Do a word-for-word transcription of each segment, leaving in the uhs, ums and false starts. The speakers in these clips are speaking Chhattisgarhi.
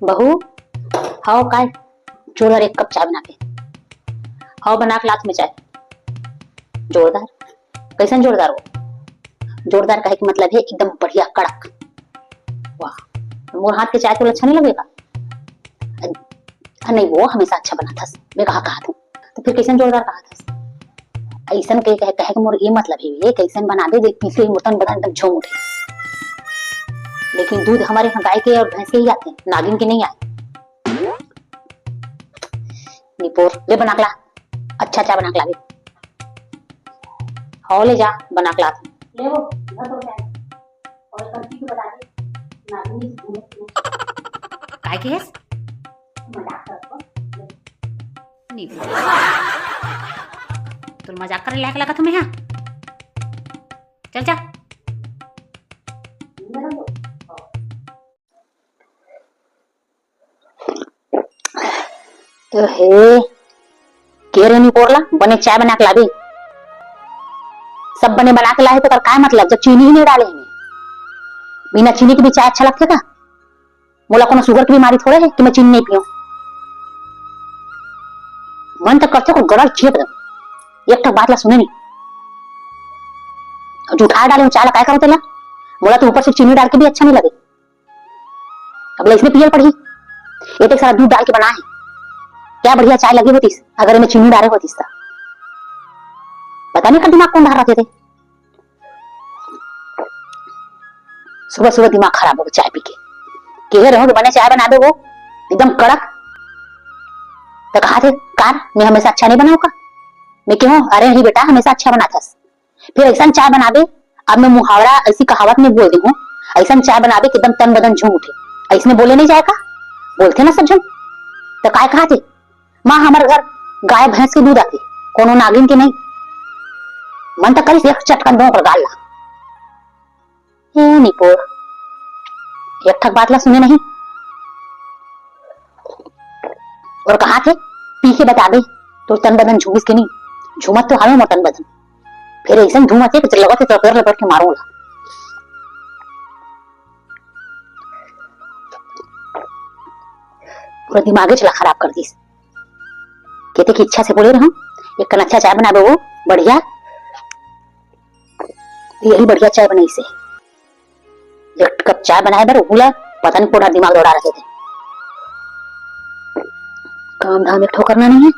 बहू, हव काय? जोरदार एक कप चाय बना के। हव, बना के लात में चाय। जोरदार? कैसन जोरदार वो? जोरदार कहे के मतलब है एकदम बढ़िया, कड़क। वाह, मोर हाथ के चाय तो अच्छा नहीं लगेगा? अ, नहीं, वो हमेशा अच्छा बनाथस, मैं कहा कहा थूं। तो फिर कैसन जोरदार कहा थस? ऐसन के कहे, कहे के मोर ये मतलब है, ये कैसन बना दे, जे पीछे ही मोर तन बदन एकदम झूम उठे। लेकिन दूध हमारे यहाँ गाय के और भैंस के ही आते हैं, नागिन के नहीं आए। निपोर, ले बना के ला, अच्छा चाय बना के लावे। हव, ले जा, बना के ला। ले वो, घर पर जाए। और गलती को बता दे, नागिन से दूर रहे। काय कहेस? मजाक करत हंव। नहीं। तोला मजाक करे लायक लगत हंव मैं हा? चल जा। तो हे, के रे निपोर ला, बने चाय बना के लाबे। सब बने बना के लाहे, तेकर काय मतलब, जब चीनी ही नहीं डाले हे? बिना चीनी के भी चाय अच्छा लगथे का? मोला कोनो शुगर के बीमारी थोड़े हे कि मैं चीनी नहीं पीऊं। मन तो करथे, को गड़ल चेप दे, एक ठक बात ला सुने नहीं। जूठा डाले हंव चाय ला, काय करूं तेला? मोला तो ऊपर से चीनी डाल के भी अच्छा नहीं लगे। अब ले इसने पियल पड़ही। ये तो सारा दूध डाल के बना है। क्या बढ़िया चाय लगी होतीस अगर एमे चीनी डारे होतीस त। पता नहीं का दिमाग कौन बाहर रखे थे। सुबह सुबह दिमाग खराब हो गया चाय पी के। कहे रहो कि बने चाय बना दो वो एकदम कड़क। तो कहा थे, कार मैं हमेशा अच्छा नहीं बनाऊं का? मैं कहूं, अरे नहीं बेटा, हमेशा अच्छा बनाथस। फिर ऐसन चाय बनाबे, अब मैं मुहावरा, ऐसी कहावत में बोल दे हूँ, ऐसन चाय बनाबे कि एकदम तन बदन झूम उठे। ऐसने बोले नहीं जाए का? बोलथे ना सब झन। तो काय कहा थे, माँ, हमर घर गाय भैंस के दूध आथे, कोनो नागिन के नहीं। मन तो करिस एक चटकन दो ओकर गाल ला। ए निपोर, एक ठक बात ला सुने नहीं। और कहा थे, पी के बताबे, तोर तन बदन झूमिस के नहीं? झूमत तो हवे मोर तन बदन, फिर ऐसन झूमत हे कि लगत हे लपेट लपेट के मारूं ला। पूरा दिमागे चला खराब कर दिस। कहते कि इच्छा से बोले रहूं, एक कन अच्छा चाय बनाबे वो बढ़िया, यही बढ़िया चाय बनाई से। एक कप चाय बनाए बर उला पता नहीं कोड़ा दिमाग दौड़ा रखे थे। काम धाम एक ठो करना नहीं है।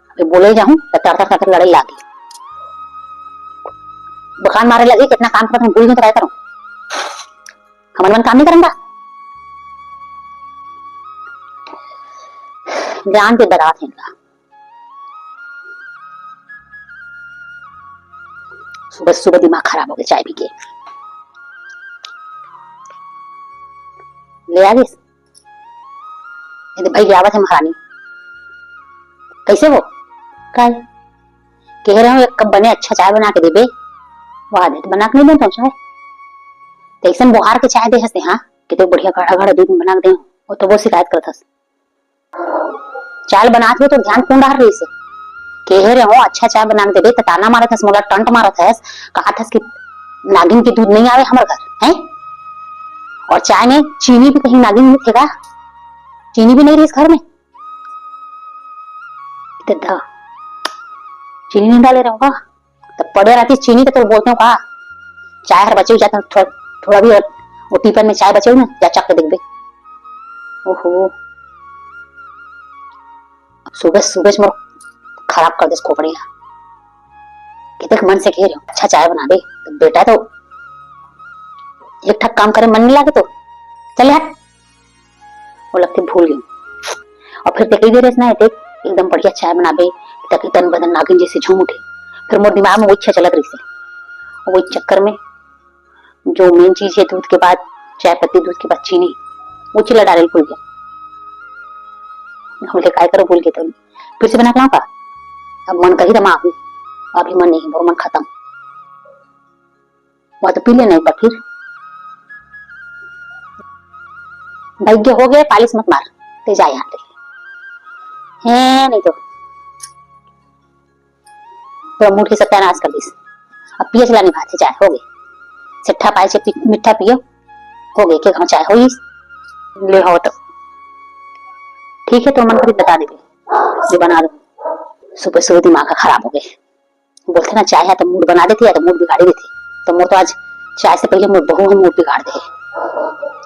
अभी बोले जाऊं तो तर तर तर तर लड़े लागी। बखान मारे लगी, कितना काम करत हूं, भूल गई तो काय करूं? हमन मन काम नहीं करन का? ज्ञान के दरात है इनका। सुबह सुबह दिमाग खराब हो गया चाय पी के। ले आ गइस। ये तो भाई आवत है महारानी। कैसे हो? काय? कह रहे हो एक कप बने अच्छा चाय बना के देबे। वाह दे, तो बना के नहीं देता चाय। तो ऐसन बोहार के चाय दे हंसते, हाँ, कि तो बढ़िया गाढ़ा गाढ़ा दूध में बना के दे। वो तो वो शिकायत करत हस। चाय बनात हुए तो ध्यान कौन डार रही से? कहे रहे हो अच्छा चाय बना के देबे, त ताना मारत हस, मोला टंट मारत हस, कहत हस कि नागिन के दूध नहीं आवे हमर घर, हैं? और चाय में चीनी भी कहीं नागिन नहीं थे का? चीनी भी नहीं रही इस घर में। दद्दा, चीनी नहीं डाले रहो का? त पड़े रहती चीनी के तो बोलते हो का? चाय हर बचे जाते थोड़ा, थोड़ा भी वो टिफिन में चाय बचे हो ना, या चख के देखबे। ओहो, सुबह सुबह मोर खराब कर देस खोपड़ी ला। कितने मन से कह रहे हो अच्छा चाय बना दे, तो बेटा तो एक ठक काम करे मन नहीं लागे तो चले हट। वो लगते भूल गई। और फिर ते कही दे रहे ना, देख एकदम बढ़िया चाय बनाबे ताकि तन बदन नागिन जैसे झूम उठे। फिर मोर दिमाग में वो इच्छा चलत रही से, वो चक्कर में जो मेन चीज है दूध के बाद चाय पत्ती, दूध के बाद चीनी, वो चिल्ला डाले भूल गया। हम के काय करो भूल गए तो फिर से बना के लाऊं का? अब मन कही तो मैं आऊं, अभी मन नहीं, मोर मन खत्म। वो तो पी लेना एक बार फिर। भाग्य हो गया, पालिश मत मार, ते जा यहाँ पे। है नहीं तो पूरा मूड के सत्यानाश कर दिस। अब पिए चला नहीं भात चाय हो गई। सेठा पाए से पी-, मीठा पियो, हो गई के गाँव चाय हो गई। ले हो तो ठीक है, तो मन करी बता देबे, जो बना दो। सुबह सुबह दिमाग खराब हो गए। बोलथे ना, चाय है तो मूड बना देथे या तो मूड बिगाड़ी देथे। तो मोर तो आज चाय से पहले मोर बहू ह मूड बिगाड़ दे।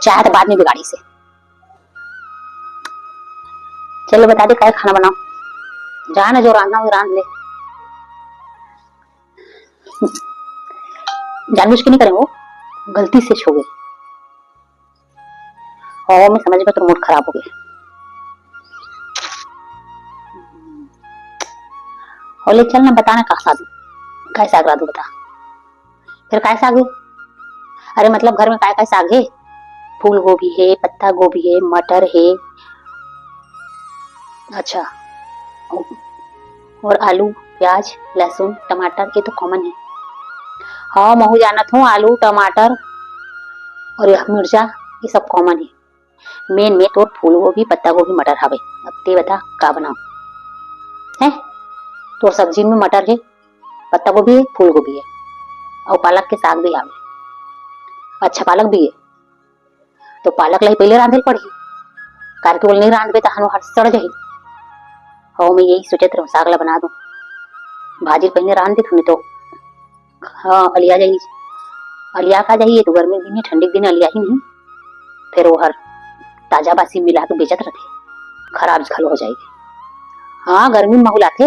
चाय तो बाद में बिगाड़ी से। चलो बता दे, काय खाना बनाओ? जा ना, जो रांधना हो रांध ले। जानबूझ के नहीं करे वो, गलती से छो गई। और मैं समझ में तो मूड खराब हो गया। और ले चल ना, बता ना का साग, काय साग रांधू बता। फिर काय साग है? अरे मतलब घर में काय काय साग है? फूल गोभी है, पत्ता गोभी है, मटर है। अच्छा। और आलू, प्याज, लहसुन, टमाटर, ये तो कॉमन है। हाँ, महू जानत हूँ, आलू, टमाटर और यह मिर्चा, ये सब कॉमन है। मेन में तोर फूल गोभी, पत्ता गोभी, मटर हवे। अब ते बता का बनाऊं? हैं? तोर सब्जी में मटर है, पत्ता गोभी है, फूल गोभी है, और पालक के साग भी हवे। अच्छा, पालक भी है, तो पालक ला ही पहले रांधे ल पड़ही, कारके ओला नहीं रांधबे त हनो हर सड़ जाही। हो, मैं यही सोचत रहूं, साग ला बना दूं, भाजी पहले रांध देथूं, नहीं तो हाँ, अलिया जाही। अलिया का जाही, ये तो गर्मी के दिन है, ठंडी के दिन अलिया ही नहीं। फिर वो हर ताजा बासी मिला के बेचत रहथे, खराब घलो हो जाही। हाँ, गर्मी में महुलाथे,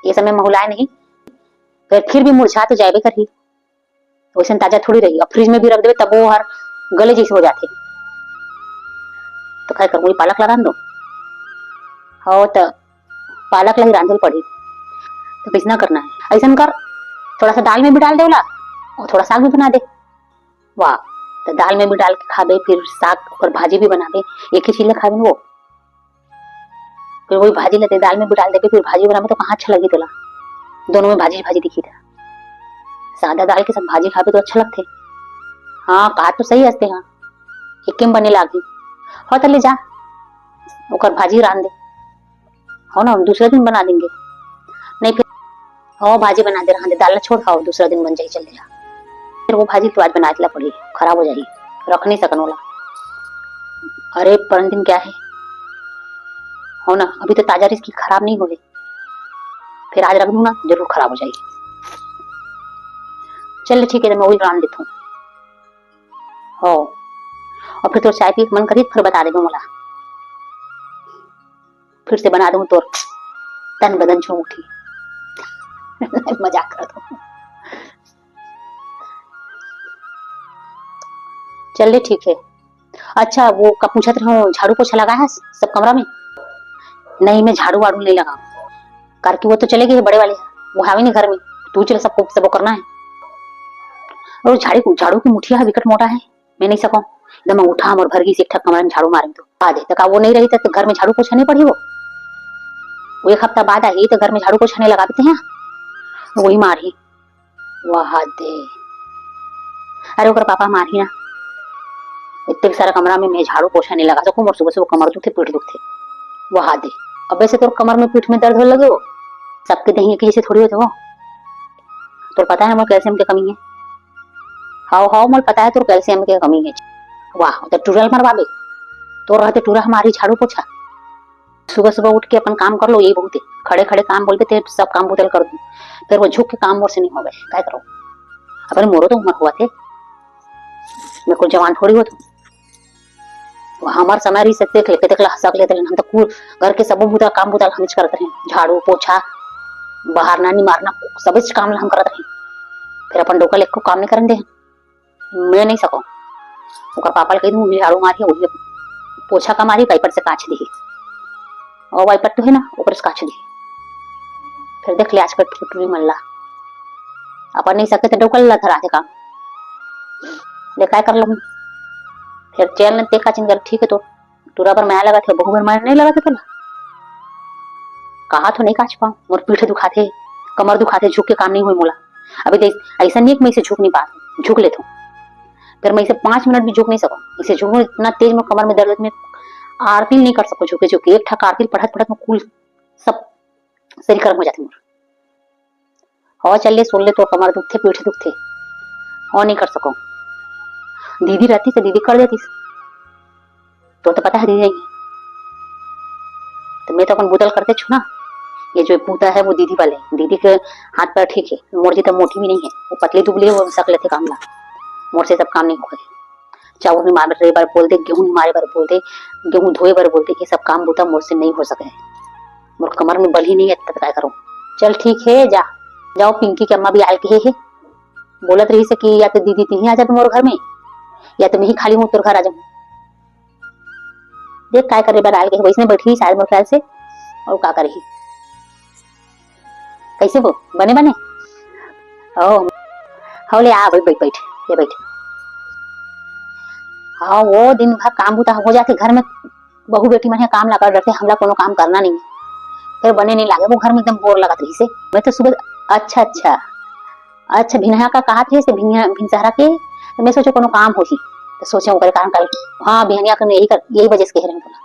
ये समय महुलाए नहीं, फिर, फिर भी मुरझा तो जाबे करही। वैसे ताजा थोड़ी रही, अब फ्रिज में भी रख देबे तब वो हर गले जैसे हो जाथे। तो काय करूँ, वही पालक ला रांध दो। हो, तो पालक ला ही रांधे ल पड़ी। तो कैसना करना है, ऐसन कर, थोड़ा सा दाल में भी डाल दे ओला, और थोड़ा साग भी बना दे। वाह, तो दाल में भी डाल के खाबे, फिर साग, ओकर भाजी भी बनाबे, एक ही चीज ला खाबे न वो। फिर वही भाजी लेते, दाल में भी डाल देबे, फिर भाजी बनाबे, तो कहाँ अच्छा लगी तोला? दोनों में भाजी भाजी दिखी था। सादा दाल के साथ भाजी खाबे तो अच्छा लगथे। हाँ, कहा तो सही हंसते, हाँ, एक में बने लागी। हो तो ले जा, ओकर भाजी रांध दे। हो ना, हम दूसरे दिन बना देंगे। नहीं फिर, हो, भाजी बना दे, रहा दे, दाल ला छोड़, हो, दूसरा दिन बन जाही, चल दे जा। फिर वो भाजी तो आज बनाए ला पड़ी, खराब हो जाही, रख नहीं सकन ओला। अरे, परन दिन क्या है, हो ना, अभी तो ताजा रिस की खराब नहीं होए, फिर आज रख दूं ना, जरूर खराब हो जाही। चल ठीक है, तो मैं वही रांध देता हूँ। हो, और फिर तोर चाय पी के मन करी, फिर बता देबे मोला। फिर से बना दूं तोर तन बदन झूम उठी। मजाक करत हूँ। चल ले, ठीक है। अच्छा, वो का पूछत रहूं, झाड़ू पोछा लगा है सब कमरा में? नहीं, मैं झाड़ू वाड़ू नहीं लगाऊं, कारके वो तो चले गए बड़े वाले, वो हावे नहीं घर में। तू चल, सबको सबको करना है। और झाड़ू झाड़ू की मुठिया है, विकट मोटा है, मैं नहीं सकूं। एकदम उठा मोर भर गई से एक ठक कमरा में झाड़ू मारे तो आ दे, तो का वो नहीं रही तो घर में झाड़ू पोछा नहीं पड़ी वो? वो एक हफ्ता बाद आई तो घर में झाड़ू पोछा नहीं लगा देते हैं, वही मार ही। वाह दे। अरे ओकर पापा मारही ना, इतने सारा कमरा में मैं झाड़ू पोछा नहीं लगा सकूं, मोर सुबह सुबह कमर दुखते, पीठ दुखते। वाह दे। अबे से तोर कमर में, पीठ में दर्द होने लगे हो, सबके देही एक जैसे थोड़ी होते हो। तो पता है मोर कैल्शियम की कमी है। हाव हाव, मोर पता है तोर कैल्शियम की कमी है। वाह, तो टूरा ल मरवाबे, तोर रहते टूरा हमारी झाड़ू पोछा। सुबह सुबह उठ के अपन काम कर लो, यही बहुत है। खड़े खड़े काम बोलबे ते सब काम बुतल कर दूं, फिर वो झुक के काम मोर से नहीं होवे, काय करो? अपन मोरो तो उम्र हुआ थे, मैं कोई जवान थोड़ी हो तू। वो हमार समय रही सकते थे, कते कला हंसा के लेते रहन। हम तो कुल घर के सबो बुता, काम बुता हम करते रहे, झाड़ू पोछा, बहारना निमारना, सबच काम ला हम करते रहे। फिर अपन डोका ले एको काम नहीं करन दे। मैं नहीं सकूं। ओकर पापा ल कही दूं, झाड़ू मारी, वही पोछा का मारी, वाइपर से काछ दी। और वाइपर तो है ना, ओकर से काछ दी। फिर देख ले आजकल टुरी मन ला, अपन नहीं सके तो डोका ला धरा दे काम। ले काय कर लूं? फिर चैन ने ते का चिंता, ठीक है तो टूरा पर माया लगा थे, बहू पर माया नहीं लगा थे तोला? कहा तो नहीं काछ पाऊं, मोर पीठ दुखाथे, कमर दुखाथे, झुक के काम नहीं होय मोला। अभी देख, ऐसा नहीं है कि मैं इसे झुक नहीं पाती, झुक लेता हूँ, फिर मैं इसे पांच मिनट भी झुक नहीं सकूं। इसे झुकूं, इतना तेज मोर कमर में दर्द, मैं आरती नहीं कर सकूं झुके झुके। एक ठक आरती पढ़त पढ़त में कुल सब शरीर गर्म हो जाते मोर। हो चल ले, सुन ले, तो कमर दुखथे, पीठ दुखथे, हो नहीं कर सकूं। दीदी रहती तो दीदी कर देती। तो, तो पता है दीदी नहीं है। तो मैं तो अपन बूता ल करते छु ना। ये जो बूता है वो दीदी वाले, दीदी के हाथ पैर ठीक है। मोर जी तो मोटी भी नहीं है, वो पतली दुबली है, वो सक लेते काम ला। मोर से सब काम नहीं होगा। चाउर निमारे बर बोल दे, गेहूं निमारे बर बोल दे, गेहूं धोए बर बोल दे, ये सब काम बूता मोर से नहीं हो सके है। मोर कमर में बल ही नहीं है, तब काय करूं। चल ठीक है, जा, जाओ, पिंकी के अम्मा भी आल के हे, बोलत रही से कि या तो दीदी तिही आ जाबे मोर घर में, या तो मैं ही खाली हूँ तोर घर आ जाऊँ। देख काय करे बर आल के, वैसने बैठी शायद मोर ख्याल से, और का करही। कैसे वो बने बने? ओ, हो ले आ, बैठ, बैठ, बैठ, ये बैठ। हाँ, वो दिन भर काम बूता हो जाथे घर में, बहू बेटी मन हे काम ला कर डरथे, हमला कोनो काम करना नहीं है। फिर बने नहीं लागे, वो घर में एकदम बोर लगत रही से। मैं तो सुबह, अच्छा, अच्छा, अच्छा, भिनहा का कहा थे से भिनिया, भिनसहरा के, तो मैं सोचे कोनो काम होही। तो सोचे ओकरे कारण कल, हाँ, बिहनिया के यही कर, यही वजह से कह रहे हैं बोला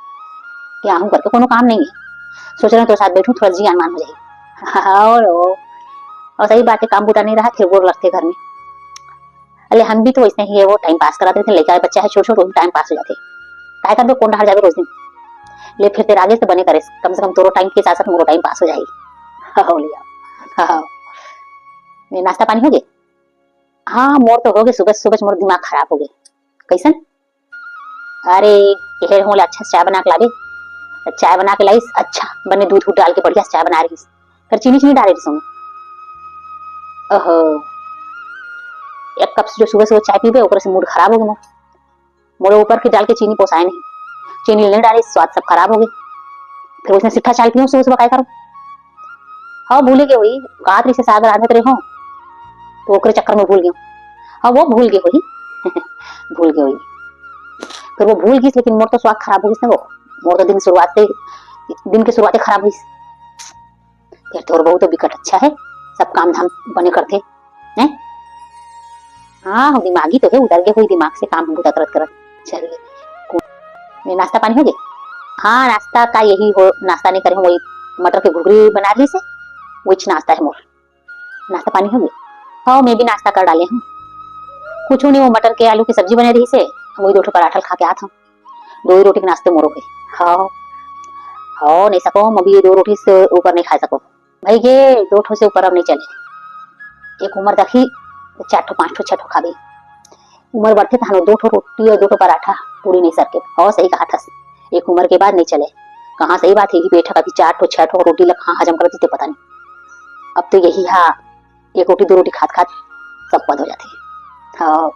कि आहूँ करके कोनो काम नहीं है। सोच रहे हैं तो साथ बैठूँ, थोड़ा जी अनमान हो जाए। और, और सही बात है, काम बूता नहीं रहा, फिर बोर लगते घर में। अरे हम भी तो वैसे ही है, वो टाइम पास करत रहिथे, लइका बच्चा है छोट छोट, वही टाइम पास हो जाथे। काय करबे, कोन डहर जाबे रोज दिन। ले फिर तेरा आगे से बने करे, कम से कम तोरो टाइम के साथ साथ मोरो टाइम पास हो जाही। हो लिया। हाँ। ये नाश्ता पानी हो गए? हाँ, मोर तो हो गए, सुबह सुबह मोर दिमाग खराब हो गए। कैसन? अरे, कहे रहूं ले अच्छा से चाय बना के लाबे। तो चाय बना के लाइस, अच्छा बने दूध उध डाल के बढ़िया से चाय बना रहीस। फिर चीनी चीनी डाले रहीस ओमे। ओहो, एक कप से जो सुबह सुबह चाय पीबे, ओकरे से मूड खराब हो गए मोर। मोरे ऊपर के डाल के चीनी पोसाए नहीं, चीनी नहीं डाले, स्वाद सब खराब हो गए। फिर उसने सिट्ठा चाय पियो सुबह सुबह, काय करो? हाँ, भूल गए वही, कात रही से साग रांधत रहे हो, तो ओकरे चक्कर में भूल गए। हाँ, वो भूल गए वही। भूल गए वही। फिर वो भूल गई, लेकिन मोर तो स्वाद खराब हो गई ना वो। मोर तो दिन शुरुआत से, दिन के शुरुआते खराब हुई। फिर तोर बहू तो बिकट अच्छा है, सब काम धाम बने करथे, हैं? हाँ, दिमागी तो है, उतर के हुई दिमाग से काम बूता करत करत। चलिए, को-, ये नाश्ता पानी हो गए? हाँ, नाश्ता का यही हो, नाश्ता नहीं करे हूँ, वही मटर के घुघरी बना रही से, वही नाश्ता है मोर। नाश्ता पानी हो गए? हाँ, मैं भी नाश्ता कर डाले हूँ। कुछ नहीं, वो मटर के आलू की सब्जी बने रही से, वही दो ठो पराठा खा के आत हूँ। दो ही रोटी के नाश्ते मोरो के। हाँ, हाँ, नहीं सको, मैं भी ये दो रोटी से ऊपर नहीं खा सको। भाई, ये दो ठो से ऊपर अब नहीं चले। एक उम्र देखी, तो चार ठो, पांच ठो, छह ठो खाबे। उम्र बढ़थे तहान दो ठो रोटी और दो ठो पराठा पूरी नहीं सर के। और सही कहा था, एक उम्र के बाद नहीं चले। कहाँ सही बात है, ये पेट कभी चार ठो, छह ठो रोटी ला कहाँ हजम करती थे, पता नहीं। अब तो यही हा, एक रोटी, दो रोटी खात खात सब पद हो जाते। हाँ।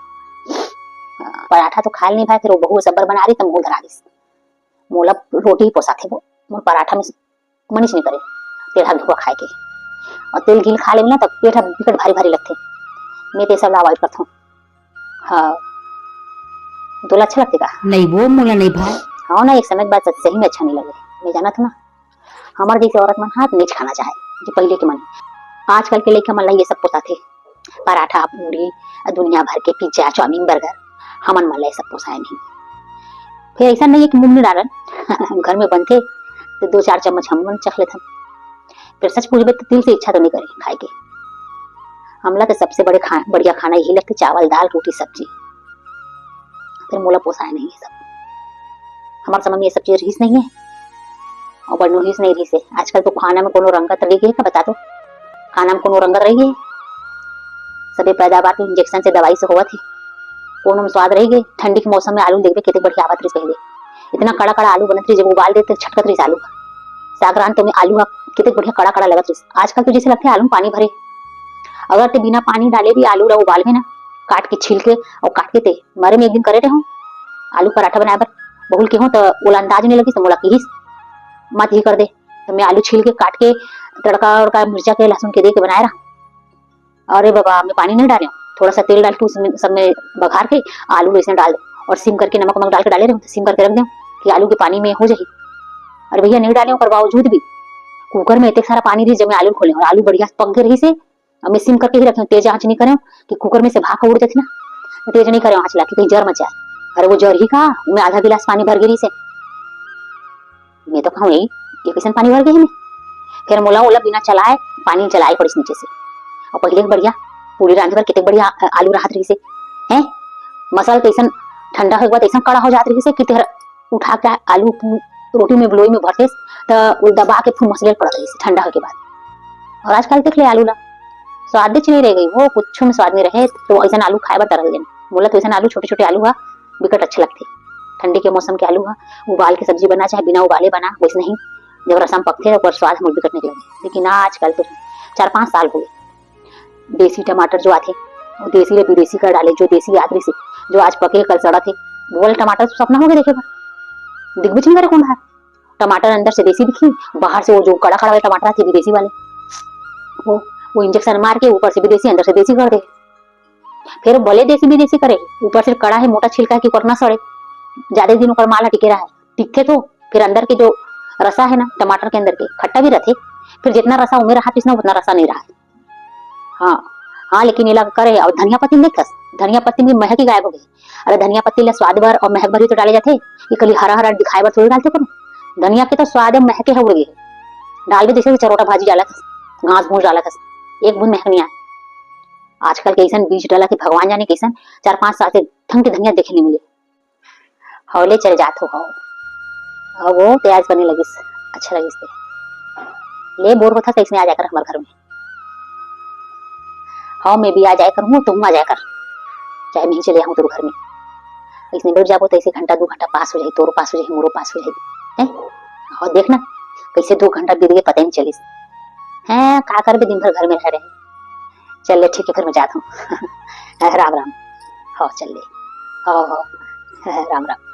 हाँ, पराठा तो खा नहीं भाई, फिर वो बहू सब्बर बना रही, तो मोल धरा रही। मोला रोटी ही पोसाथे वो, मोर पराठा में मनिस नहीं करे तेल हा घिवा खाए के। और तेल घिल खा लेबे ना, तब पेट हा बिकट भारी भारी लगथे। मैं तो ये सब ला अवॉइड करथों। हाँ, तोला अच्छा लगथे का? नहीं वो मोला नहीं भाई। हाँ ना, एक समय के बाद सच सही में अच्छा नहीं लगे। मैं जानत हूँ ना, हमारे जैसे औरत मन हाथ नहीं खाना चाहे, जो पहले के मन। आजकल के लइका मन ला ये सब पोसाथे, पराठा, पूरी, दुनिया भर के पिज्जा, चाउमीन, बर्गर, हमन मन ला ये सब पोसाए नहीं। फिर ऐसा नहीं है कि मुंह में डालन, घर में बनथे तो दो चार चम्मच हम मन चख लेथन। फिर सच पूछबे तो दिल से इच्छा तो नहीं करे खाए के। हमला तो सबसे बड़े खा-, बढ़िया खाना यही लगथे, चावल, दाल, रोटी, सब्जी। फिर मोला पोसाए नहीं ये सब। हमारे समय में ये सब चीज रहीस नहीं है, और बनोहिस नहीं रहीस है। आजकल तो खाना में कोनो रंगत रह गई है, का बता दो, खाना में कोनो रंगत रह गई है? सभी पैदावार तो इंजेक्शन से, दवाई से होवत है। कोनो में स्वाद रह गई? ठंडी के मौसम में आलू देखबे कितने बढ़िया आवत रही पहले, इतना कड़ा कड़ा आलू बनत रही, जब उबाल देते छटकत रही आलू का। साग रांध तो में आलू हा कितने बढ़िया कड़ा कड़ा लगत रही। आजकल तो जैसे लगते आलू में पानी भरे। अगर ते बिना पानी डाले भी आलू ला उबालबे ना, काट के छील के और काट के ते, मारे में एक दिन करे रहे हूँ आलू पराठा बनाए बर, बहुल के हूँ तो ओला अंदाज नहीं लगिस, तो मोला किहिस, "मत ही कर दे।" तो मैं आलू छील के काट के तड़का वड़का मिर्चा के लहसुन के दे के बनाए रहा। अरे बाबा, मैं पानी नहीं डाले हूँ, थोड़ा सा तेल डाल के उसमें सब में बघार के आलू ऐसे डाल दे और सिम करके नमक वमक डाल के डाले रहे हूँ, तो सिम करके रख दे कि आलू के पानी में हो जाए। अरे भैया, नहीं डाले, ओकर बावजूद भी कुकर में इतने सारा पानी रही, जब मैं आलू खोले और आलू बढ़िया पक गए रही से, अब मैं सिम करके ही रखे हूँ, तेज आंच नहीं करे हूँ कि कुकर में से भाप उड़ देथे ना, तेज नहीं करे आंच ला के कहीं जर मच जाए। अरे वो जर ही का, मैं आधा गिलास पानी भर गिरी से, मैं तो कहूँ, "ए, ये कैसन पानी भर गए हमें?" फिर मोला ओला बिना चलाए पानी चलाए पड़िस नीचे से। और पहले के बढ़िया पूरी रांधे बर कितने बढ़िया आ-, आलू राहत रही से, हैं? मसाला तो ऐसन ठंडा हो गया, तो ऐसन कड़ा हो जात रही से कि तेरा उठा के आलू पू-, रोटी में, लोई में भरतेस, त वो दबा के फूल मसले पड़त रहिस ठंडा होके बाद। और आजकल देख ले आलू ला, स्वाद च नहीं रह गई, वो कुछ में स्वाद नहीं रहे, तो ऐसा आलू खाए बर तरल देना। मोला तो ऐसा आलू, छोटे छोटे आलू हा, बिकट अच्छा लगथे। ठंडी के मौसम के आलू हा, उबाल के सब्जी बना, चाहे बिना उबाले बना, वैसे नहीं, जब रसम पकथे, ओकर स्वाद हमर बिकट निकले। लेकिन आजकल तो चार पाँच साल हो गए, देसी टमाटर जो आथे, वो देसी ले विदेशी कर डाले, जो देसी आत रहिसे, जो आज पके, कल सड़त हे, वो वाला टमाटर तो सपना हो गया देखे बर, दिखबे च नहीं करे कौन है। टमाटर अंदर से देसी दिखी, बाहर से वो जो कड़ा कड़ा वाले टमाटर आथे विदेशी वाले, वो वो इंजेक्शन मार के ऊपर से विदेशी, अंदर से देसी कर दे। फिर भले देसी विदेशी करे, ऊपर से कड़ा है, मोटा छिलका है कि ओकर ना सड़े, ज्यादा दिन ओकर माल ह टिके रहे, टिकथे तो फिर अंदर के जो रसा है ना टमाटर के अंदर के, खट्टा भी रहथे, फिर जितना रसा उमे रहा, इसमें उतना रसा नहीं रहा। हाँ, हाँ, लेकिन एला करे, और धनिया पत्ती में देखस, धनिया पत्ती में महक ही गायब हो गई। अरे, धनिया पत्ती ला स्वाद भर और महक भर ही तो डाले जाथे, ये खाली हरा हरा दिखाए बर थोड़ी डालथे कोनो। धनिया के तो स्वाद है, महके है उड़ गई। डाल भी जैसे कि चरोटा भाजी डालत हस, घास भूस डालत हस, एक बूंद महक नहीं आए। आजकल के ऐसन बीज डाला कि भगवान जाने कैसन, चार पाँच साल से ढंग के धनिया देखे नहीं मिले। हव ले चल जात हो, हव। अब वो प्याज बने लगिस, अच्छा लगिस ते। ले बोर होथस तइसने आ जाकर हमर घर में। हव, मैं भी आ जाए करूँ, तुम आ जाए कर, चाहे मैं ही चले आऊँ तोर घर में। इसने बैठ जाबो तो ऐसे घंटा दो घंटा पास हो जाए, तोरो पास हो जाए, मोरो पास हो जाए। हैं? और देखना कैसे दो घंटा बीत गए, पता ही नहीं चलिस। हैं, का करबे, दिन भर घर में रह रहे। चल ले, ठीक है, फिर मैं जाता हूँ। राम राम। हाँ, चल ले। हाँ, हाँ। राम राम।